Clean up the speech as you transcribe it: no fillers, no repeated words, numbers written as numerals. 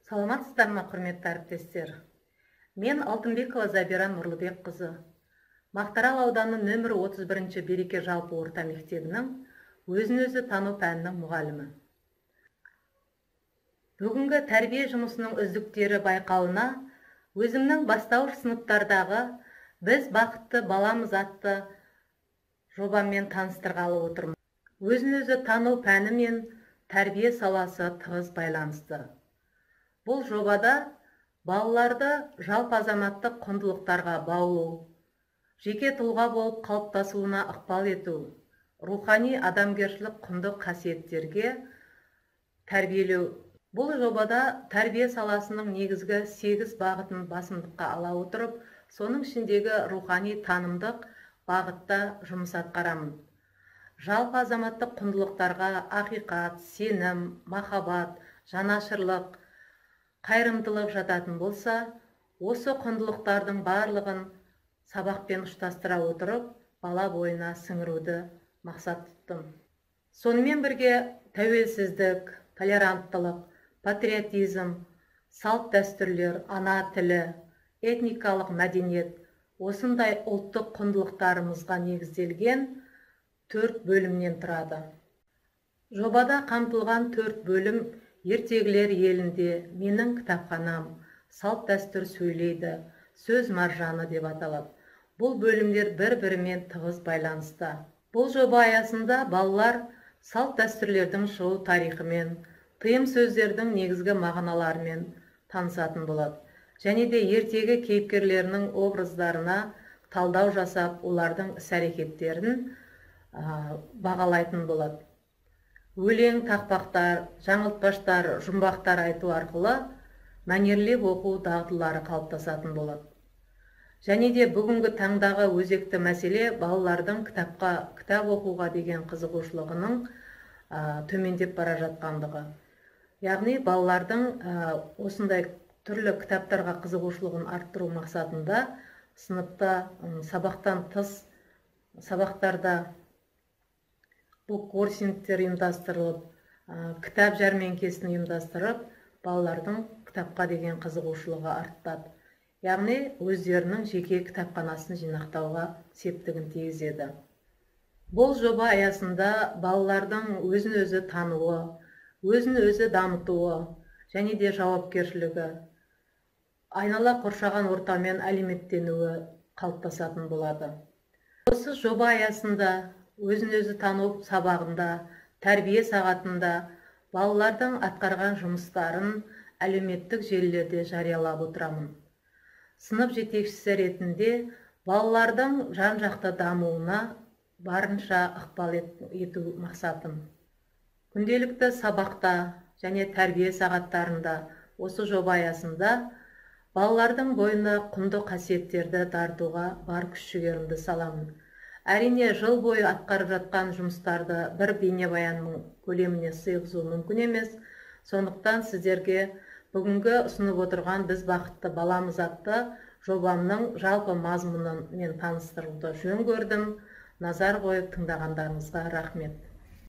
Саламатсыздар ма, құрметті әріптестер? Мен Алтынбекова Забира Нұрлыбекқызы, Мақтарал ауданы нөмірі 31 Береке жалпы орта мектебінің өзін-өзі тану пәнінің мұғалімі. Бүгінгі тәрбие жұмысының үздіктері байқауына өзімнің бастауыш сыныптардағы «Біз бақытты баламыз» атты жобаммен таныстырғалы отырмын. Өзін-өзі тану пәні мен тәрбие саласы тығыз байланысты. Бұл жобада балаларды жалпы азаматтық құндылықтарға баулу, жеке тұлға болып қалыптасуына ықпал ету, рухани адамгершілік құнды қасиеттерге тәрбиелеу. Бұл жобада тәрбие саласының негізгі 8 бағытын басымдыққа ала отырып, соның ішіндегі рухани танымдық бағытта жұмыс атқарамын. Жалпы азаматтық құндылықтарға ақиқат, сенім, махаббат, жанашырлық, қайырымдылық жататын болса, осы құндылықтардың барлығын сабақпен ұштастыра отырып, бала бойына сіңіруді мақсат тұттым. Сонымен бірге тәуелсіздік, толеранттылық, патриотизм, салт дәстүрлер, ана тілі, этникалық мәдениет, осындай ұлттық құндылықтарымызға негізделген 4 бөлімнен тұрады. Жобада қамтылған 4 бөлім: ертегілер елінде, менің кітапханам, салт дәстүр сөйлейді, сөз маржаны деп аталады. Бұл бөлімдер бір-бірімен тығыз байланыста. Бұл жоба аясында балалар салт дәстүрлердің шығу тарихымен, тыйым сөздердің негізгі мағыналарымен танысатын болады. Және де ертегі кейіпкерлерінің образдарына талдау жасап, олардың іс-әрекеттерін бағалайтын болады. Өлең, тақпақтар, жаңылтпаштар, жұмбақтар айту арқылы мәнерлеп оқу дағдылары қалыптасатын болады. Және де бүгінгі таңдағы өзекті мәселе балалардың кітапқа, кітап оқуға деген қызығушылығының төмендеп бара жатқандығы. Яғни балалардың осындай түрлі кітаптарға қызығушылығын арттыру мақсатында сыныпта, сабақтан тыс сабақтарда буккроссингтер ұйымдастырылып, кітап жәрмеңкесін ұйымдастырып, балалардың кітапқа деген қызығушылығы артады. Яғни өздерінің жеке кітапханасын жинақтауға септігін тигізеді. Бұл жоба аясында балалардың өзін-өзі тануы, өзін-өзі дамытуы және де жауапкершілігі, айнала қоршаған ортамен әлеуметтенуі қалыптасатын болады. Осы жоба аясында өзін-өзі тану сабағында, тәрбие сағатында балалардың атқарған жұмыстарын әлеуметтік желілерде жариялап отырамын. Сынып жетекшісі ретінде балалардың жан-жақты дамуына барынша ықпал ету мақсатым. Күнделікті сабақта және тәрбие сағаттарында осы жоба аясында балалардың бойына құнды қасиеттерді дарытуға бар күш-жігерімді саламын. Әрине, жыл бойы атқарып жатқан жұмыстарды бір бейнебаянның көлеміне сыйғызу мүмкін емес. Сондықтан сіздерге бүгінгі ұсынып отырған «Біз бақытты баламыз» атты жобамның жалпы мазмұнын мен таныстыруды жөн көрдім. Назар қойып тыңдағандарыңызға рахмет.